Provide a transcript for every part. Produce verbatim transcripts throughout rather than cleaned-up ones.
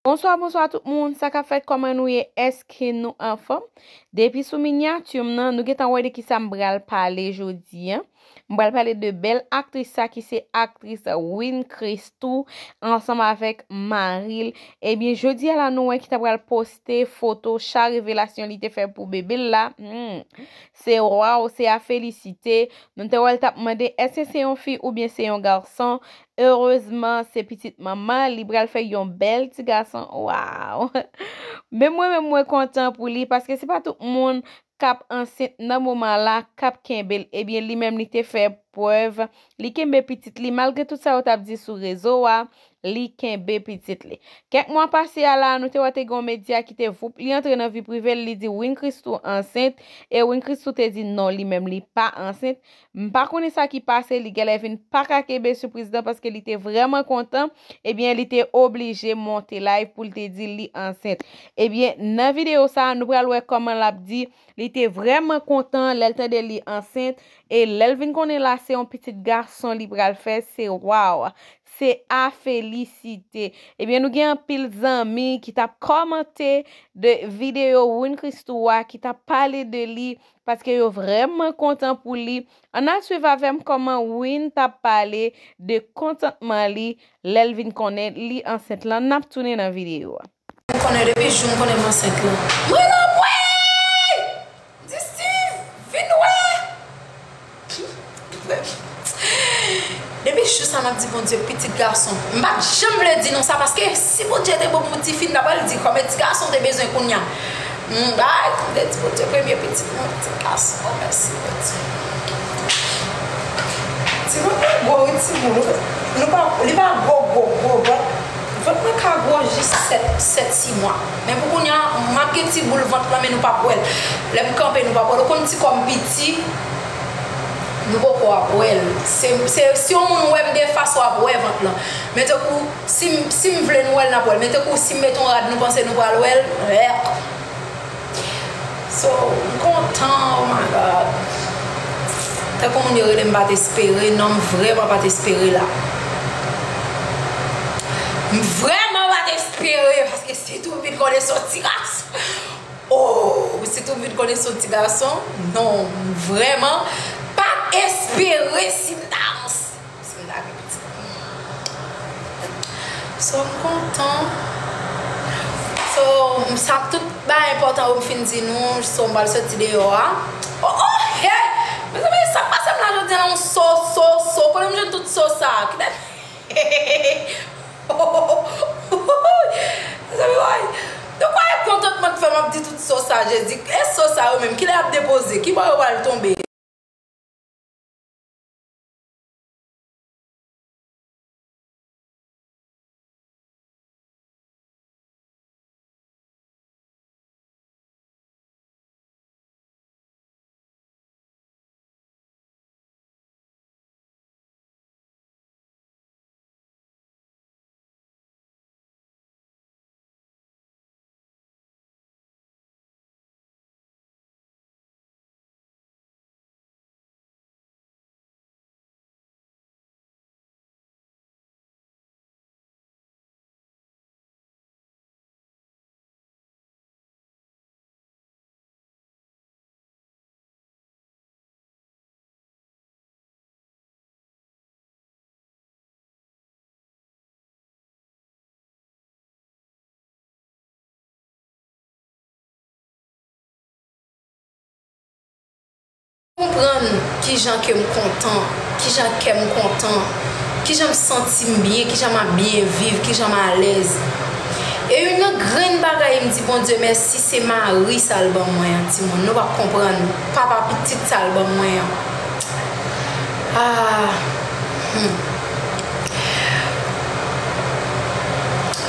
Bonswa, bonswa tout moun. Sa k ap fèt, kòman nou ye? Èske nou anfòm? Depi sou minyati m nan, nou gentan wè de kisa m pral pale jodi a. M pral pale de bèl aktris sa ki se aktris Win Christou ansanm avèk mari l. Ebyen, jodi a la, nou wè ki ta pral poste foto cha revelasyon li te fè pou bebe l la. Hmm. Se waw, se a felisite. Nou te wè l t ap mande èske se yon fi oubyen se yon gason. Erezman, se pitit manman, li pral fè yon bèl ti gason. Waw! Men mwen menm, mwen kontan pou li, paske se pa tout moun k ap ansent nan moman la k ap kenbe l. Ebyen, li menm, li te fè prèv, li kenbe pitit li, malgre tout sa yo t ap di sou rezo a, li kenbe pitit li. Kèk mwa pase a la, nou te wè te gen yon medya ki te voup, li antre nan vi prive l, li di Win Christou ansent, e Win Christou te di non, li menm, li pa ansent. M pa konnen sa ki pase, li genlè vin pa ka kenbe sipriz lan paske li te vrèman kontan. Ebyen, li te oblije monte live pou l te di li ansent. Ebyen, nan videyo sa a, nou pral wè kòman l ap di li te vrèman kontan lè l tande li ansent. E lè l vin konnen la, se yon pitit gason li pral fè, se waw! Se a felisite. Ebyen, nou gen anpil zanmi ki t ap kòmante de videyo Win Christou a, ki t ap pale de li, paske yo vrèman kontan pou li. Ann al swiv avè m kòman Win t ap pale de kontantman li lè l vin konnen li ansent lan. N ap tounen nan videyo a. M konnen depi jou m konnen m ansent lan. M rele anmwey! Di Steve, vin wè! Depi jou sa m ap di Bondye pitit gason. M pa t janm vle di nou sa paske si Bondye te ban m yon tifi, m ta pral di kòman ti gason te bezwen kounye a. M bay, m te di Bondye premye pitit mwen, ti gason. Mèsi Bondye. Timoun nan gwo wi timoun. Nou pa, li pa gwo, gwo, gwo, but vant mwen ka gwo jis sèt, sèt, sis mwa. Men pou kounye a, m ap gen ti boul vant lan, men nou p ap wè l. Lè m kanpe, nou p ap wè l. Ou konn ti kò m piti, nou poko ap wè l. Se, se, si yon moun wè m de fas, w ap wè vant lan. Men tankou, si m, si m vle nou wè l, n ap wè l. Men tankou, si m mete yon rad, nou panse nou pral wè l. Èk. So, m kontan, oh my God. Tankou moun yo rele m pa t espere, non, m vrèman pa t espere la. M vrèman pa t espere, paske sitou m vin konnen se yon ti gason. Oh, sitou m vin konnen se yon ti gason, non, m vrèman pa t espere si m ta ansent. Si m ta gen pitit. So, m kontan. So, m sa tout bagay enpòtan yo m fin di nou, so m pral soti deyò a. Oh, oh, hey! Mezanmi, sa k pase m la jodi a, yon so, so, so, kote m jwenn tout so sa? Kilè? Mezanmi, woy! Nou kwè kontantman k fè m ap di tout so sa, Jezi? E so sa yo menm, kilè y ap depoze? Ki bò yo pral tonbe? Konprann kijan ke m kontan, kijan kè m kontan, kijan m santi m byen, kijan m ap byen viv, kijan m alèz. E youn nan grenn bagay m di Bondye mèsi, se mari sa l ban mwen an, timoun. Nou p ap konprann. Papa pitit sa l ban mwen an. Ah, hmm.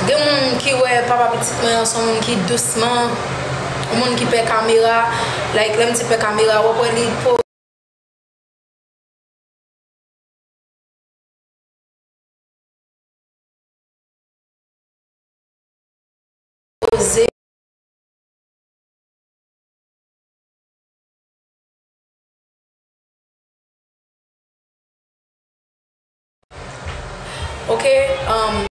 Gen moun ki wè papa pitit mwen an se yon moun ki dousman, yon moun ki pè kamera. Like, lè m di pè kamera, w ap wè li po- poze. Ok, um,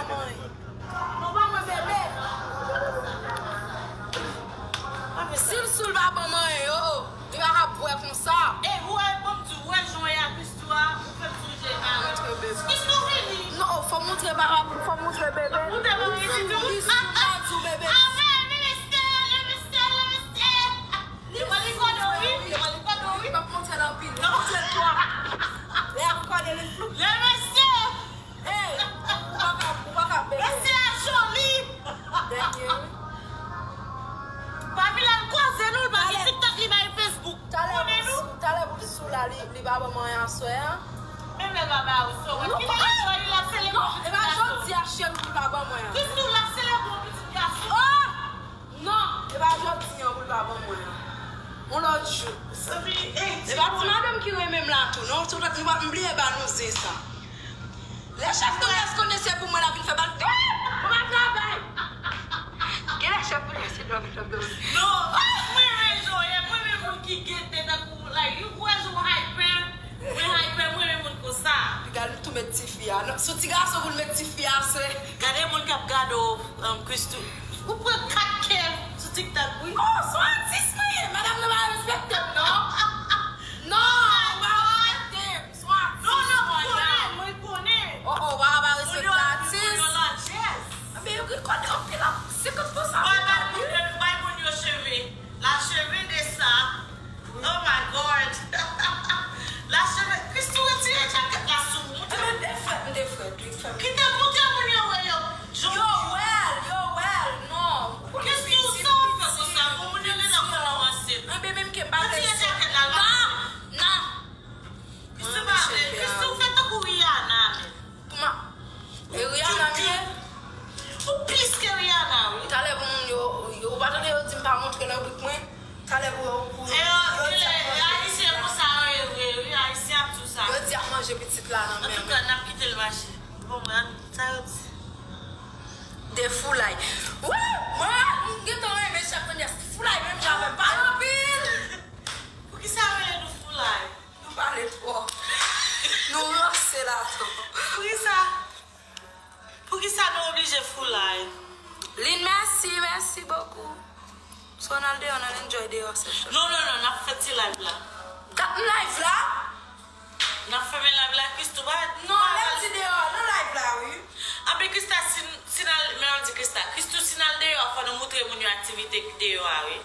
Mwen. Non, pa mwen, bebe. Si l sou l pa ban mwen, yo. Li pa ka bwè konsa. E, ou wè, bon, m di, ou wè jan w ye a, Christoo a, ou fè m sonje a. Montre bebe. Christoo vini. Non, fò montre pa, fò montre bebe. Montre bebe. Li sou, li sou, li sou bebe. Ah, men, men, mesye, mesye, mesye. Li pral rekòde w, wi. Li pral rekòde w, wi. Li p ap montre l anpil. Li montre l twòp. Lè ap rekòde li flou. Le mesye. Hey, ou pa ka, ou pa ka bebe. Mesye a joli. Dènye, wi. Papi la l kwaze nou, l pa gen TikTok, li bay Facebook. Talè pou, talè pou sou la, li, li pa ban mwen aswè a. Menm lè l pa ba ou, so, wè ki nèg joli, l ap selebre. Non, e pa jodi a, cheri, pou l pa ban mwen an. Christoo, l ap selebre yon pitit gason. Oh! Non, e pa jodi an pou l pa ban mwen an. Yon lòt jou. E pa ti madanm ki renmen m la tou, non? Sou tèt nou pa bliye ba nou zen sa. Lè chèf Douglas konnen se pou mwen l ap vin fè bal. Mwen pa travay. Gen lè chèf Douglas se dòmi, dòmi, dòmi. Non, mwen renmen jan w ye, mwen renmen moun ki gete tankou, like, you gwè jan w hype. Mwen hype, mwen renmen moun konsa. Piga l tou met tifi a. Non, sou ti gason pou l met tifi a, se. Gade moun k ap gade w, um, Christoo. Ou pran kat K sou TikTok, wi. Oh, se yon atis mwen ye. Madanm nan pa respekte m, non. Non, ou pa respekte m. Se yon atis mwen ye. Non, non, mwen konnen, mwen konnen. Oh, oh, ou pa ka pa respekte atis. Ebyen, yo gen kòd anpil, senkant pou san. Bay, bay moun yo, bay moun yo cheve. La cheve de sa. Oh my God. La cheve. Christoo, retire djakèt la sou ou. Mwen te frèt, mwen te frèt, wi, fè m. Kite, montre moun yo wè yo. Yo wè l, yo wè l, non. Christoo, sa w fè konsa? Bon, moun yo gentan konn ou ansent. Ebyen, menm ke m pa vle. Retire djakèt la, non. Non, non. Christoo pa vle. Christoo fè tankou Rihanna, men. Kouman? E Rihanna m ye? Ou plis ke Rihanna, wi. Talè pou moun yo, yo, ou pa tande yo di m pa montre lè brik mwen? Talè pou yo, pou yo, yo di ap manje. Ayisyen konsa yo ye vre, wi, Ayisyen ap di w sa. Yo di ap manje pitit la nan men mwen. Antouka, n ap kite l mache. Bon, mwen, sa yo di. De foulay. Wi, mwen, m gentan renmen chèf Donyès. Foulay menm jan avè m, pale anpil. Poukisa yo rele nou foulay? Nou pale twò. Nou ranse la tou. Poukisa? Poukisa nou oblije foulay? Lin, mèsi, mèsi bokou. So n al deyò, n al enjoy deyò, se chou. Non, non, non, n ap fè ti live la. Dat m live la? N ap fèmen live la, Christoo, pa. Non, lè m di deyò, nan live la, wi. Anben, Christoo, si, si n al, men m ap di Christoo, Christoo, si n al deyò, fò nou moutre moun yo aktivite deyò a, wi.